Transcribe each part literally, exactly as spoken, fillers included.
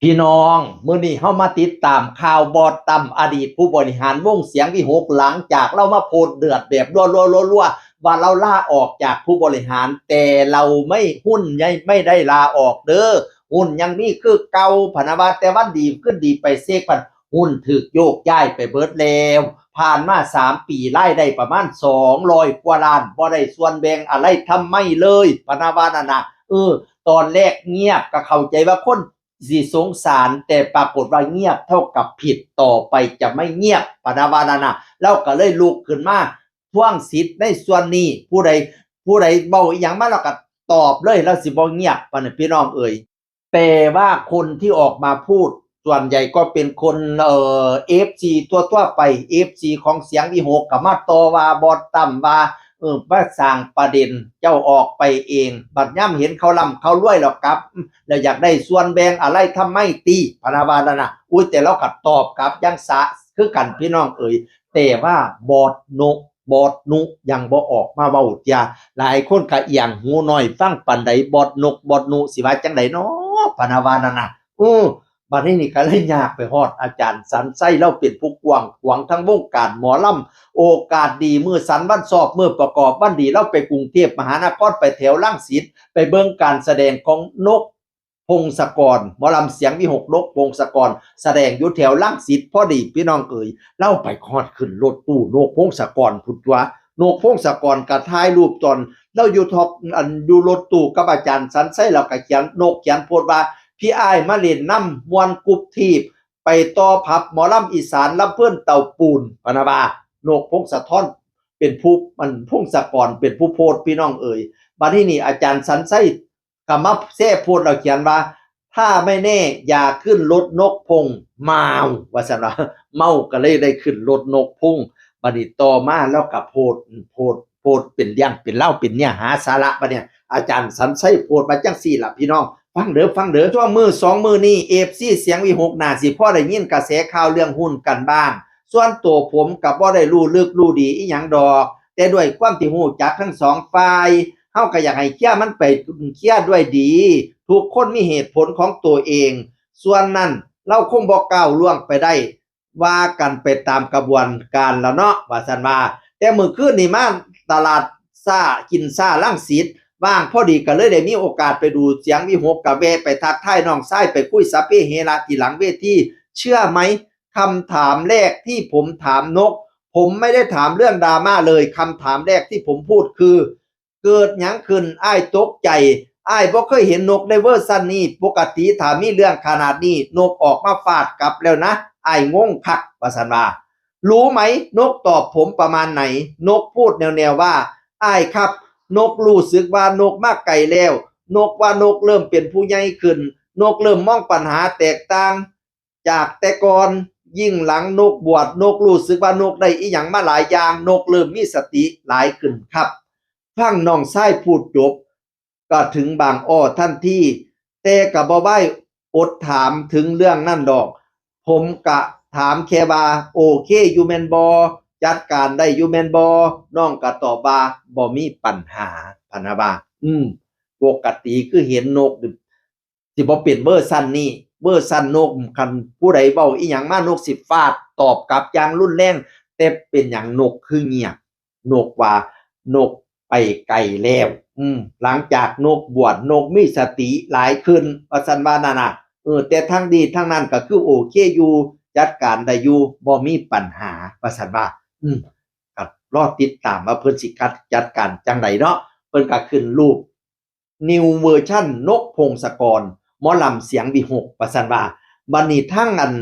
พี่น้อง มื้อนี้เฮามาติดตามข่าวบอสตั้ม อดีตผู้บริหารวงเสียงวิหก หลังจากลาวมาโพสต์เดือดแบบรัวๆๆๆ ว่าลาวลาออกจากผู้บริหาร แต่ลาวไม่ หุ้นยังไม่ได้ลาออกเด้อ หุ้นยังมีคือเก่า พะนะว่า แต่วันดีคืนดีไปเช็คพัน หุ้นถูกโยกย้ายไปเบิดแล้ว ผ่านมาสามปี รายได้ประมาณสองร้อยกว่าล้าน บ่ได้ส่วนแบ่งอะไรทำไมเลย พะนะว่านั่นน่ะ เออ ตอนแรกเงียบ ก็เข้าใจว่าคน สิสงสาร แต่ปรากฏว่าเงียบเท่ากับผิด ต่อไปจะไม่เงียบ พะนะว่านั่นน่ะ ลาวก็เลยลุกขึ้นมาทวงสิทธิ์ในส่วนนี้ ผู้ใด ผู้ใดเว้าอิหยังมา ลาวก็ตอบเลย ลาวสิบ่เงียบ พะนะพี่น้องเอ๋ย แต่ว่าคนที่ออกมาพูดส่วนใหญ่ก็เป็นคน เอ่อ เอฟซี ทั่วๆไป เอฟซี ของเสียงวิหก ก็มาต่อว่าบอสตั้มว่า เออ มาสร้างประเด็น เจ้าออกไปเอง บัดยามเห็นเขาร่ำเขารวยแล้วกลับ แล้วอยากได้ส่วนแบ่งอะไรทำไมติ พะนะว่านั่นน่ะ อุ๊ย แต่ลาวก็ตอบกลับอย่างสะคือกันพี่น้องเอ๋ย แต่ว่าบอสนก บอสนุยังบ่ออกมาเว้าเตื้อ หลายคนก็เอียงหูน้อยฟังปานใด บอสนก บอสนุสิว่าจั่งใดน้อ พะนะว่านั่นน่ะ อือ บัดนี้นี่ก็เลยยากไปฮอดอาจารย์สันชัย ลาวเป็นผู้กว้างขวางทั้งวงการหมอลำ โอกาสดีมื้อสันวันชอบ มื้อประกอบวันดี ลาวไปกรุงเทพมหานคร ไปแถวรังสิต ไปเบิ่งการแสดงของนกพงศกร หมอลำเสียงวิหก นกพงศกร แสดงอยู่แถวรังสิตพอดีพี่น้องเอ๋ย ลาวไปฮอดขึ้นรถตู้นกพงศกรพุ้นตั๊ว นกพงศกรก็ถ่ายรูปตอนลาวอยู่ท็อป อันอยู่รถตู้กับอาจารย์สันชัย ลาวก็เขียน นกเขียนโพสต์ว่า พี่อ้ายมาเล่นนำม่วนกรุบทีบ ไปต่อผับหมอลำอีสานลำเพลินเตาปูน พะนะว่า นกพงศธรเป็นผู้ อัน พงศกรเป็นผู้โพสต์พี่น้องเอ๋ย บัดนี้นี่อาจารย์สันชัยก็มาแชร์โพสต์แล้วเขียนว่า ถ้าไม่แน่อย่าขึ้นรถนกพง เมา ว่าซั่นว่า เมาก็เลยได้ขึ้นรถนกพง บัดนี้ต่อมาลาวก็โพสต์ โพสต์ โพสต์เป็นเรื่องเป็นราว เป็นเนื้อหาสาระ บัดเนี่ย อาจารย์สันชัยโพสต์มาจั่งซี้ล่ะพี่น้อง ฟังเด้อ ฟังเด้อ ช่วงมื้อสองมื้อนี้ เอฟซี เสียงวิหก น่าสิพอได้ยินกระแสข่าวเรื่องหุ้นกันบ้าง ส่วนตัวผมก็บ่ได้รู้ลึกรู้ดีอิหยังดอก แต่ด้วยความที่รู้จักทั้งสองฝ่าย เฮาก็อยากให้เคลียร์มันไป เคลียร์ด้วยดี ทุกคนมีเหตุผลของตัวเอง ส่วนนั้นลาวคงบ่ก้าวล่วงไปได้ ว่ากันไปตามกระบวนการแล้วเนาะ ว่าซั่นว่า แต่มื้อคืนนี่มาตลาดซ่า กินซ่ารังสิต ว่างพอดีก็เลยได้มีโอกาสไปดูเสียงวิหก ก็แวะไปทักทายน้องชาย ไปคุยสัพเพเหระที่หลังเวที เชื่อไหม คำถามแรกที่ผมถามนก ผมไม่ได้ถามเรื่องดราม่าเลย คำถามแรกที่ผมพูดคือ เกิดหยังขึ้น อ้ายตกใจ อ้ายบ่เคยเห็นนกในเวอร์ชันนี้ ปกติถ้ามีเรื่องขนาดนี้ นกออกมาฟาดกลับแล้วนะ อ้ายงงคัก ว่าซั่นว่า รู้ไหม นกตอบผมประมาณไหน นกพูดแนวๆว่า อ้ายครับ นกรู้สึกว่านกมาไกลแล้ว นกว่านกเริ่มเป็นผู้ใหญ่ขึ้น นกเริ่มมองปัญหาแตกต่างจากแต่ก่อน ยิ่งหลังนกบวช นกรู้สึกว่านกได้อิหยังมาหลายอย่าง นกเริ่มมีสติหลายขึ้นครับ ฟังน้องชายพูดจบ ก็ถึงบางอ้อทันที แต่ก็บ่ไหวอดถามถึงเรื่องนั้นดอก ผมก็ถามแค่ว่า โอเคอยู่แม่นบ่ จัดการได้อยู่แม่นบ่ น้องก็ตอบว่าบ่มีปัญหา พะนะว่า อืม ปกติคือเห็นนก สิบ่เป็นเวอร์ชันนี้ เวอร์ชันนก คันผู้ใดเว้าอิหยังมา นกสิฟาดตอบกลับอย่างรุนแรง แต่เป็นหยังนกคือเงียบ นกว่านกไปไกลแล้ว อืม หลังจากนกบวช นกมีสติหลายขึ้น ว่าซั่นว่านั่นน่ะ เออ แต่ทั้งดีทั้งนั้นก็คือโอเคอยู่ จัดการได้อยู่ บ่มีปัญหา ว่าซั่นว่า อืม ก็รอติดตามว่าเพิ่นสิจัด จัดการจั่งใดเนาะ เพิ่นก็ขึ้นรูป New Version นกพงศกร หมอลำเสียงวิหก ว่าซั่นว่า บัดนี้ทางอัน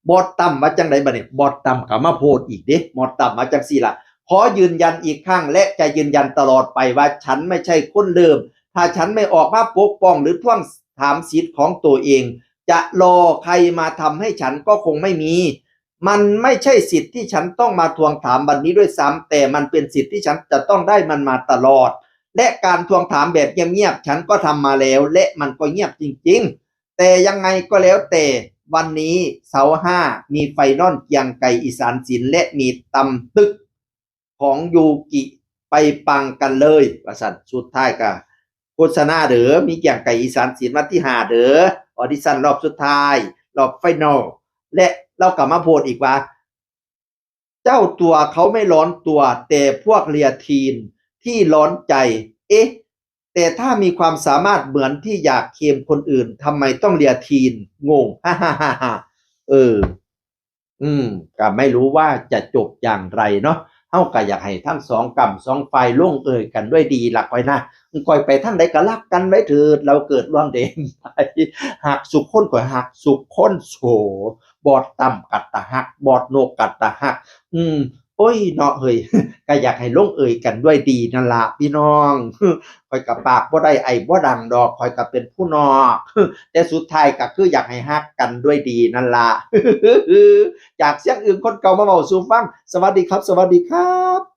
บอสตั้มว่าจั่งใดบัดนี้ บอสตั้มก็มาโพสต์อีกเด้ บอสตั้มว่าจั่งซี้ล่ะ ขอยืนยันอีกครั้ง และจะยืนยันตลอดไปว่าฉันไม่ใช่คนเริ่ม ถ้าฉันไม่ออกมาปกป้องหรือทวงถามสิทธิ์ของตัวเอง จะรอใครมาทำให้ฉันก็คงไม่มี มันไม่ใช่สิทธิ์ที่ฉันต้องมาทวงถามวันนี้ด้วยซ้ำ แต่มันเป็นสิทธิ์ที่ฉันจะต้องได้มันมาตลอด และการทวงถามแบบเงียบๆ ฉันก็ทำมาแล้ว และมันก็เงียบจริงๆ แต่ยังไงก็แล้วแต่ วันนี้เสาห้ามีไฟนอลเกียงไก่อีสานศิลป์ และมีตำตึกของยูกิ ไปปังกันเลย ว่าซั่น สุดท้ายก็โฆษณาเด้อ มีเกียงไก่อีสานศิลป์วันที่ห้าเด้อ audition รอบสุดท้าย รอบ final และเราก็มาโพสต์อีกว่า เจ้าตัวเขาไม่ร้อนตัว แต่พวกเลียทีนที่ร้อนใจ เอ๊ะ แต่ถ้ามีความสามารถเหมือนที่อยากเคลมคนอื่นทำไมต้องเลียทีน งง ฮ่าฮ่าฮ่าฮ่าเออ อืม ก็ไม่รู้ว่าจะจบอย่างไรเนาะ เฮาก็อยากให้ทั้งสองกำสองฝ่ายลงเอยกันด้วยดีล่ะ ข้อยนะ ข้อยไปทางใดก็ฮักกันไว้เถิด เราเกิดร่วมเดินไป ฮักสุคน ข้อยฮักสุคน โส บอสตั้มก็ตาฮัก บอสโนกก็ตาฮัก อืม โอ้ยเนาะเฮ้ย ก็อยากให้ลงเอยกันด้วยดีนั่นละพี่น้อง ข้อยก็ปากบ่ได้ ไอบ่ดังดอก ข้อยก็เป็นผู้นอก แต่สุดท้ายก็คืออยากให้ฮักกันด้วยดีนั่นละ จากเสียงอึ่งคนเก่ามาเว้าสู่ฟัง สวัสดีครับ สวัสดีครับ